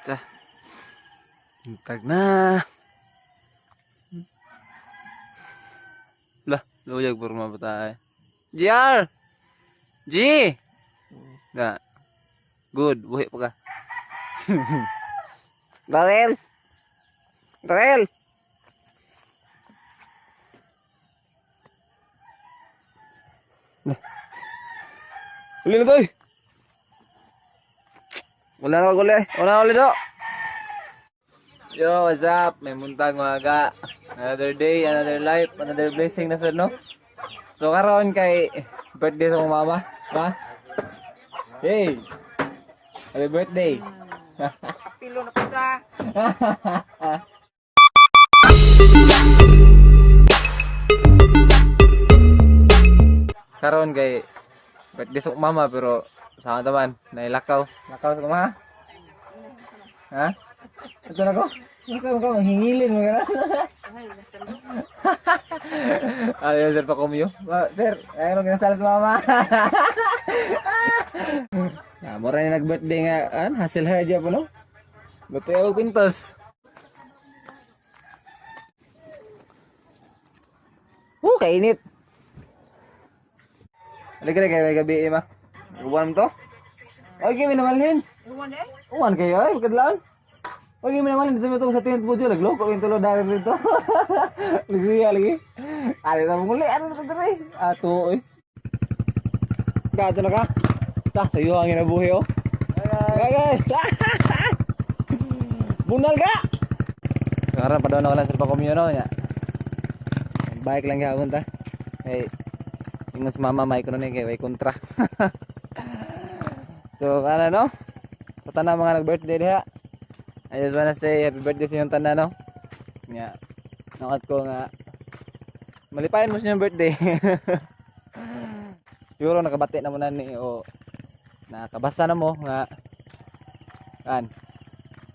Ta. Buntag na. Lah, luyag puro mabata. GR! G! Na. Good, buhi pa ka. Darel! Darel! Lah. Uli na to eh. Wala na uli. Wala na uli do. Yo, what's up? May muntag mga ga. Another day, another life, another blessing na sad, no? So karon kay birthday sa mong mama, ba? Hey. Happy birthday. Pilo na kita. Karon kay birthday sa mama pero sa taman nailakaw. Lakaw sa mama. Ha? Ito na ko. Nasa mo ka manghingilin mo gana. Ay, nasa loob. Ayaw sir pa kumyo. Sir, ayaw nung ginasala sa mama. Ah, mura ni nag-birthday nga, an, hustle hard ya po no? Buti ako pintos. Oh, kainit. Halika na kayo, may gabi eh, ma. Uwan to? Oy, kimi naman. Iwan eh. Uwan kayo ay, kadlaon. Oy, kimi naman dito mo itong sa tent mo dyan. Nagloko yung tulo dahil dito. Lagi, lagi. Ali na mong uli. Ano na ito dere? Ato, oy. Gato na ka. Ta, sa'yo ang inabuhi, oh. Hi, guys. Bunal ka! Sekarang pada na lang sa pakomyo, no? Nya. Bike lang gahapon ta. Hey, ingon sa mama, may kuno ni kay way kontra. So, ano no? Sa tanan mga nag-birthday diha. I just wanna say happy birthday sa inyong tanan, no? Nga. Nakat ko nga malipayan mo sa inyong birthday. Siguro nakabati na mo na ni o nakabasa na mo nga kan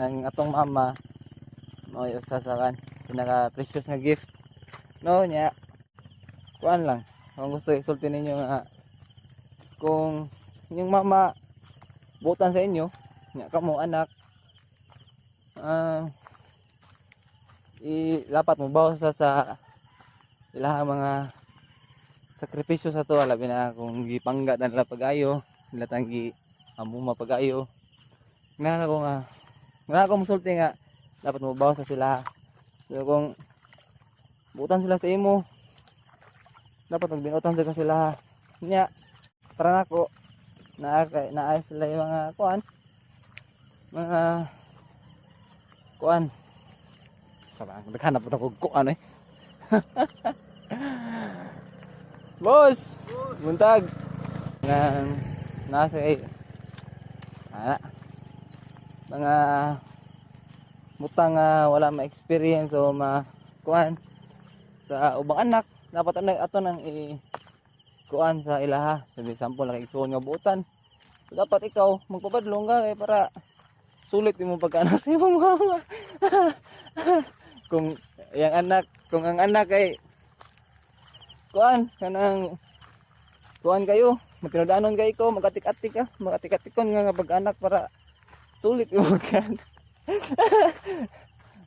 ang atong mama mo usa sa kan pinaka precious nga gift, no? Nya kuan lang kung gusto isulti ninyo nga kung inyong mama butan sa inyo nya kamo anak, i dapat mo bawas sa ilahang mga sakripisyo sa to, labi na kung gipangga na nila pag-ayo nila tanggi amuma pag-ayo nga ako nga nga ako musulti nga dapat mo bawas sa sila. So kung butan sila sa imo, dapat magbinutan sa sila. Nya para nako naa kay naa sila yung mga kuan sa naghanap po ako kuan eh. Boss, buntag nga nasa eh ana mga butang nga wala ma-experience o ma kuan sa ubang anak, dapat ano ato nang i kuan sa ilaha. Sabi sample nakaigsuon nga buutan. So, dapat ikaw magpabadlong ka kay para sulit imo pagkaanak sa imong mama. Kung yang anak, kung ang anak ay kuan kanang kuan kayo matinud-anon kay ko magatik-atik ka magatik-atikon nga nga pag-anak para sulit imo pagkaanak.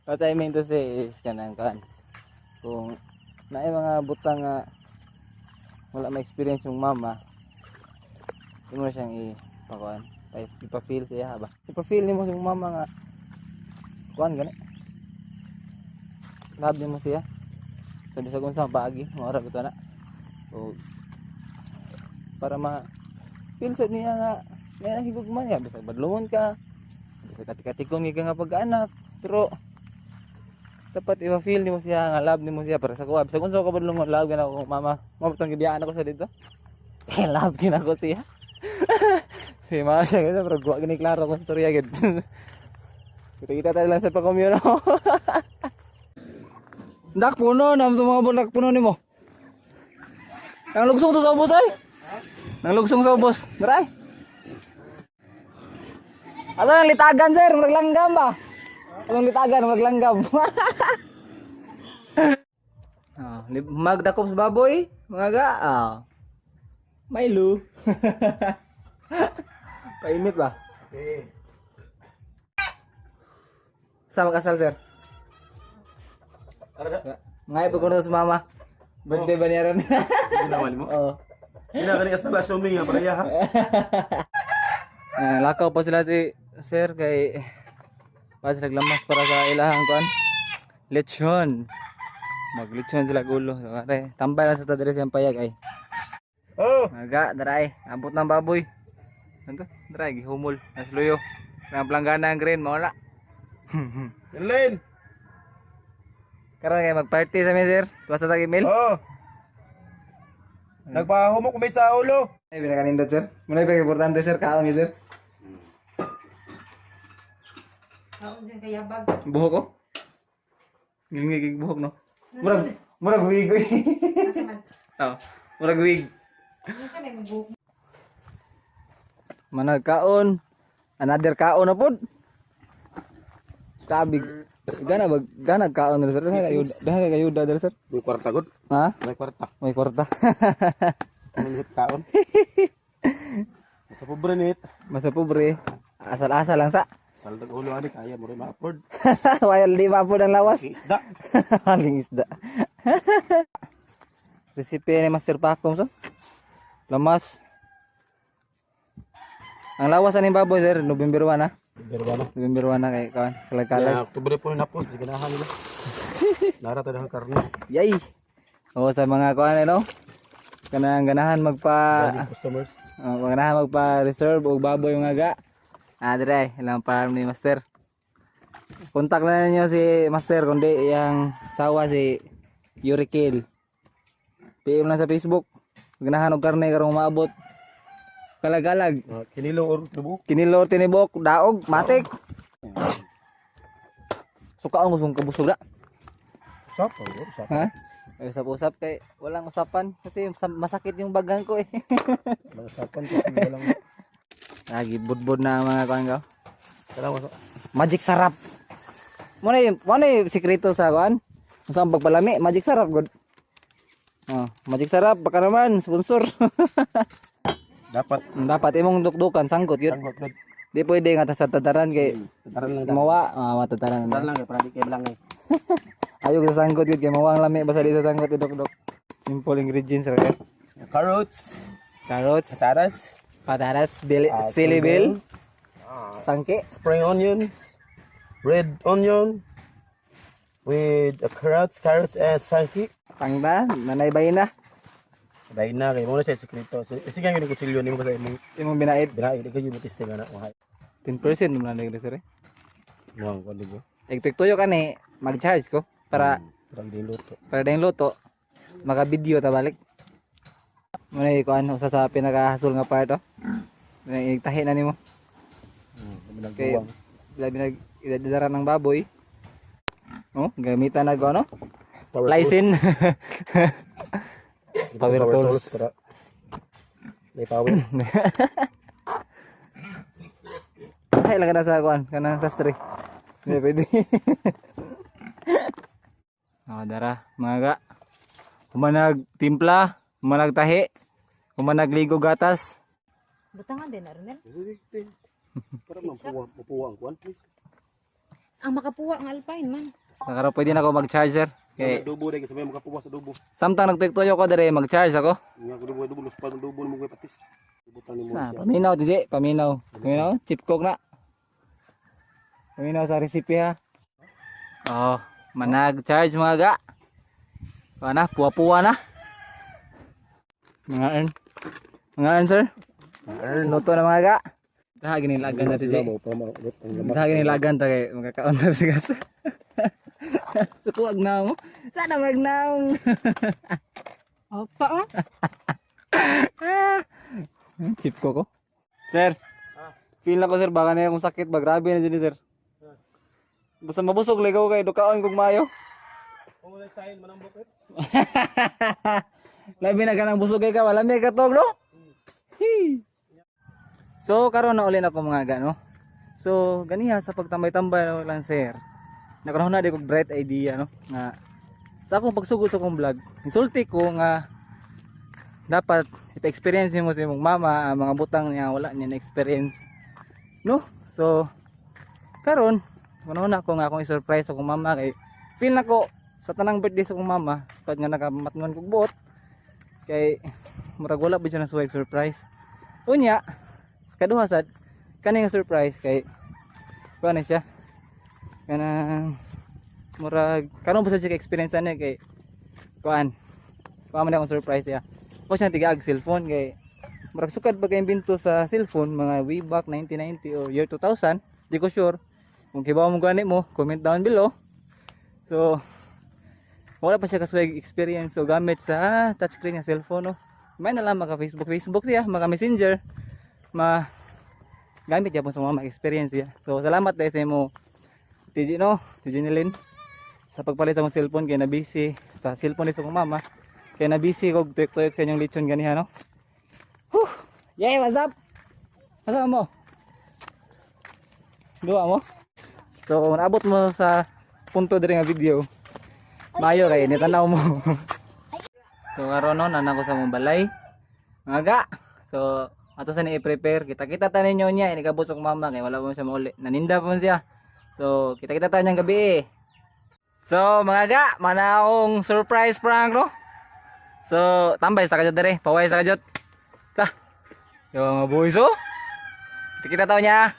What I mean to say is kanang kuan kung naay mga butang nga wala ma-experience yung mama, imo na siyang ipakuan, ipa-feel siya ba, ipa-feel nimo sa imong mama nga kuan gani love nimo siya sa bisag unsa paagi mao ra na o para ma feel sa niya nga may nahigugma niya bisag badlongon ka, bisag katik-katikon ka nga pag-anak, pero dapat ipa-feel nimo siya nga love nimo siya. Para sa kuha, bisag unsa ka badlongon, love gana ako mama mo tong gibiyaan ako sa dito. Love gina ko siya si mama siya kasi, pero guwa gini klaro kung istorya gid. Kita-kita tayo lang sa pakomyo, no? Dak puno nam sa mga bulak puno nimo. Nang lugsong to sa ubos ay. Nang lugsong sa ubos. Daray. Ato ang litagan sir, murag langgam ba? Anong litagan, murag langgam. Ah, magdakop sa baboy, mga ga. Ah. Milo. Painit ba? Okay. Sa mag-asal, sir. Ngay pa ko na sa mama. Birthday ba niya ron? Ginawa mo? Oo. Gina kani asal assuming nga para ha. Ah, lakaw pa sila si sir kay para sila naglamas para sa ilahang kuan. Lechon. Maglechon sila gulo. So, pare, tambay lang sa tadere siyang payag ay. Oh, Maga, daray. Abot ng baboy. Ano to? Daray, gihumol. Nasluyo. Ang planggana ang green, mawala. Len. Karon kay magparty sa mi, sir. Tuwa sa tag email. Oh. Nagpahumok may sa ulo. Ay, pinakanindot, sir. Muna yung importante, sir. Kaon ni sir. Kaon siya kayabag. Buhok ko? Ngingigig buhok, no? Murag wig, oy. Asa man? Oh, murag wig. Unsa may buhok? Manag kaon. Another kaon na pod. Kabig. Gana ba gana kaon na, sir. Dahil kay ayuda dere, sir. May kwarta gud. Ha? May kwarta. May kwarta. Ano hit kaon? Sa pobre nit. Masa pobre. Asal-asal lang sa. Saldag ulo ani kaya mo rin ma-afford. Wala di pa po ng lawas. Isda. Aling isda. Recipe ni Master Pakom so. Lamas. Ang lawas aning baboy, sir, November 1 ha. Pero ba na? November 1 na kay kawan. Kalag-kalag. Ya, Oktubre po na post ganahan nila. Nara ta dahang karne. Yay. Oo, sa mga kuan ano. Kanang ganahan magpa Daming customers. Oh, ganahan magpa reserve og baboy mga ga. Ah, dire ilang farm ni Master. Kontak na ninyo si Master kundi iyang sawa si Yurikil. PM lang sa Facebook. Ganahan og karne karong maabot. Kalagalag. Kinilo or tubo. Kinilo or tinibok, daog, matik. Sukaon ko kabusog da. Usap, oh, usap. Ha? Ay, usap-usap kay walang usapan kasi masakit yung bagang ko eh. Walang usapan kasi walang Lagi budbud na ang mga kuan ko. Kailangan sa Magic sarap. Mo na yung sikreto sa kuan. Sa ang pagpalami, magic sarap god. Oh, magic sarap baka naman sponsor. Dapat Dapat imong dukdukan sangkot yun. tanggot gud. Di pwede nga sa tataran kay Tataran lang. mawa, ah, matataran. Tataran lang kay para di kay balangay. Ayaw sa sangkot yun kay mawang lami basta di sa sangkot idok-dok. Simple ingredients ra kay. Carrots, Carrots, patatas, patatas, dili, Ah, silibil, sangke, spring onion, red onion with carrots and sangki. pangta, nanay bayin na. Dahil na kay mo na siya sekreto. So, sige nga ni kutsilyo nimo sa imong Imong binaid. binaid ikaw yung testing ana mo. 10% naman na sir eh. Mo ko digo. Igtuktuyo ka ni, mag-charge ko para Para hindi luto. para dayong luto maka-video ta balik. Muna kuan usa sa pinakahasol nga part oh. Muna igtahi na nimo. Kay Nagbuwang. labi nag idadara ng baboy. Oh, gamitan na ko ano? Power Lysine. tools. Power tools. Para may power. Ay lang ka na sa kuan kanang sastre. Hindi pwede. Oh, dara, mga ga. Humanag timpla, humanag tahi, humanag ligo gatas. Butangan din na Ronel. Para mapuwa ang kuan please. Ang makapuwa ang Alpine man. Nakaro pwede na ako mag-charger. Kay Kay dubo dai kasi may makapuwa sa dubo. samtang nagtuktuyo ko dire mag-charge ako. Nga ko dubo dubo luspa ng dubo nimo kay patis. Butan nimo Ah, siya. paminaw DJ, paminaw. Paminaw, chip coke na. Paminaw sa recipe ha. Oh, manag charge mga ga. Kuha na, puwa-puwa na. Mga earn. Mga earn, sir. Luto na mga ga. Daha ginilagan na DJ. Mo pa mo ang laman. Daha ginilagan ta kay magkakaon na sigas. Suko agnaw mo. Sana magnaw. Opa oh. Chip ko ko. Sir. Feel na ko, sir, baka na akong sakit ba grabe na dyan, sir. Basta mabusog ligaw kay dukaon kog maayo. Kung wala sign manang bukit. Labi na ganang busog kay ka, wala may katog no. Hey. So karon na uli na ako mga gano. So ganiha sa pagtambay-tambay na lang, sir. Nakaroon na di ko bright idea no nga sa akong pagsugod sa akong vlog, insulti ko nga dapat ipa-experience mo sa imong mama ang mga butang niya wala niya na-experience. No? So karon Una ko nga akong i-surprise akong mama kay feel nako sa tanang birthday sa akong mama kad nga nakamatngon kog buot kay murag wala ba siya nasuway surprise. Unya, kaduha sad kani nga surprise kay kuan na siya, kanang murag karon pa sad siya ka-experience ani kay kuan kuan man akong surprise siya ko siya tigaag cellphone kay murag sukad ba kay imbento sa cellphone mga way back 1990 or year 2000, di ko sure. Kung kibaw mo gani mo, comment down below. So wala pa siya kasuway experience so gamit sa touchscreen nga cellphone, no? May na lang maka Facebook Facebook siya, maka Messenger, ma gamit yapon sa mga experience siya. So salamat dahil sa imo TG, no, TG Nilin, sa pagpalit sa akong cellphone kay na busy sa cellphone ni sa akong mama kay na busy kog tuyok-tuyok sa inyong lechon ganiha, no. Whew! Yeah, what's up? What's up mo? Duwa mo? So kung naabot mo sa punto diri nga video, maayo kay nitanaw mo. So karon, no, nana ko sa mong balay. Mga ga. So ato sa ni i-prepare, kita-kita ta ninyo niya inikabot sa akong mama kay wala pa man siya mauli. Naninda pa man siya. So kita-kita ta niyang gabi eh. So mga ga, mana akong surprise prank, no. So tambay sa kajot dere, paway sa kajot. Ta. Yo mga boys oh. Kita-kita ta niya.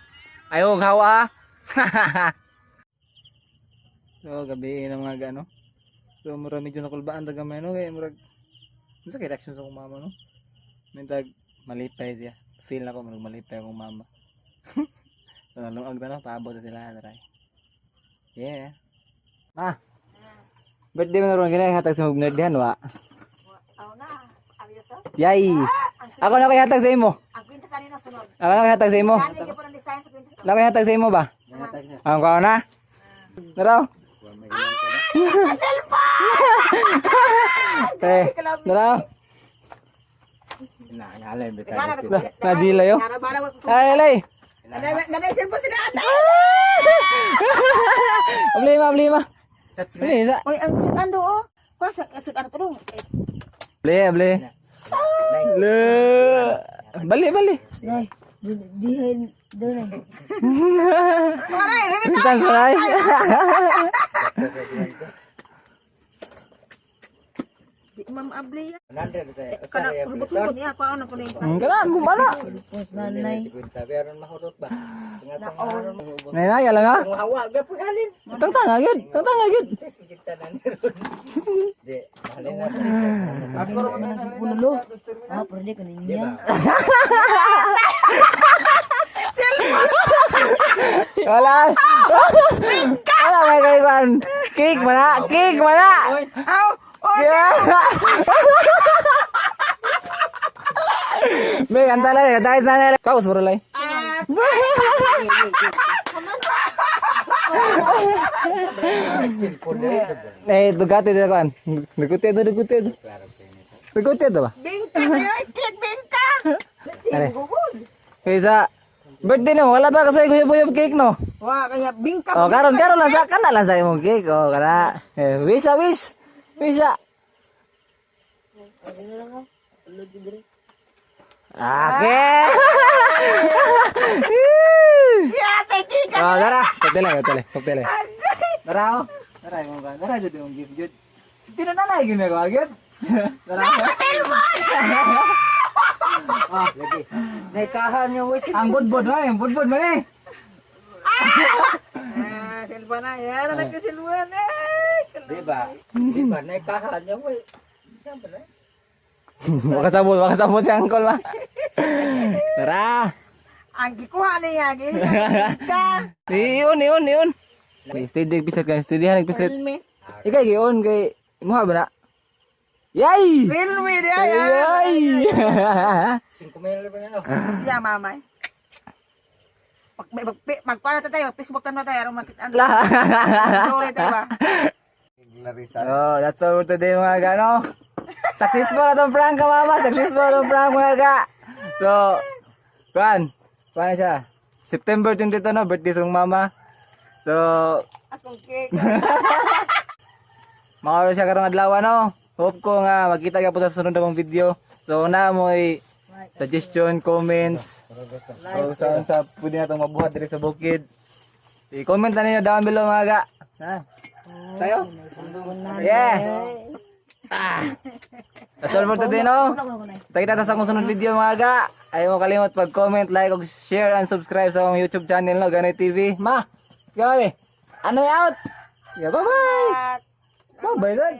Ayaw hawa. So gabi na mga ga, no. So mura medyo nakulbaan ta gamay, no, kay murag unsa kay reaction sa akong mama, no? Mintag malipay siya. Feel nako murag malipay akong mama. So nalungag na, no, paabot na sila taray. Yeah. Ma. Birthday mo na ron gani hatag sa mong nerdhan wa. Aw na. Ayo to. Yay. Ako na kay hatag sa imo. Ang kwintas ani na sunod. Ako na kay hatag sa imo. Ani gyud po ng design sa kwintas. Na kay hatag sa imo ba? Ang kao na. Naraw. Eh, naraw. Nangalay bitaw. Najila yo. Ay, lay. Nanay cellphone sila ana. Ablima, ablima. Abli, sa. Oy, ang sudan do oh. Kwa sa sudan to dong. Abli, abli. Le. Bali, bali. Nay, dihin doon. Aray, Pintas pa na. Di ma'am abli. Kana rubot niya ko ano ko ni. Kana, gumala. Nanay. Nay, nay, lang ha. Hawa ga pud halin. Tangtang agad, tangtang agad. Sige tanan ron. Di, halin na. Pulo. Ah, pero di ko niya. Wala. Wala may kaiban. Cake mana, cake mana. Aw, Yeah. May kanta lang, kanta lang. Kaos bro lay. Ah, Cellphone diri. Eh, dugate dito kan. Dugate to, dugate to. Dugate to ba? Bingka kayo, cake bingka. Are. Kaysa birthday no, wala ba kasi guyab-guyab cake, no? Wa kaya bingka. Oh, karon karon lang sa kana lang sa imong cake. Oh, kana. Eh, wish ah, wish. Wish ah. Okay. Yeah, thank you. Oh, tara. Koktel lang, koktel, koktel. Tara oh. Tara imong kan. Tara jud imong gift jud. Di na nalay ginagawa gyud. Tara. Ah, Lagi. Naikahan yung wish. ang budbud man, ang budbud man eh. Ah, cellphone na. Yan, anak ko cellphone. Eh. Di ba? Di ba naikahan yung wish? Siyempre. Makasabot, makasabot si uncle ma. Tara. Ang gikuha niya, gini sa bingka. Iyon, iyon, iyon. Kay steady nagpislit ka, steady ha nagpislit. Realme. Ikay giyon kay imuha ba na? Yay! Realme dia ya. Yay! 5 mil ba na no? Ya mamay. Pag may mag magkuha na tayo, mag-Facebook na tayo aron makita. Lah. Sorry tayo ba? Oh, that's all for today mga gano. Successful na tong prank ka mama, successful na tong prank mga ga. So, kuan, kuan na siya. September 22 no, birthday sa mama. So, Akong cake. Mga siya karong adlaw, no. Hope ko nga magkita ka po sa sunod na kong video. So na mo'y suggestion, comments. O sa pwede na itong mabuhat diri sa bukid. I-comment na ninyo down below, mga ga. Ha? Tayo? Yeah. Ah. That's all for today, no? Kita ta sa akong sunod video, mga ga. Ayaw mo kalimot pag-comment, like, ug share and subscribe sa akong YouTube channel, no, Ganoy TV. Ma, gawin. Ano out? Yeah, bye-bye. At Bye-bye, then.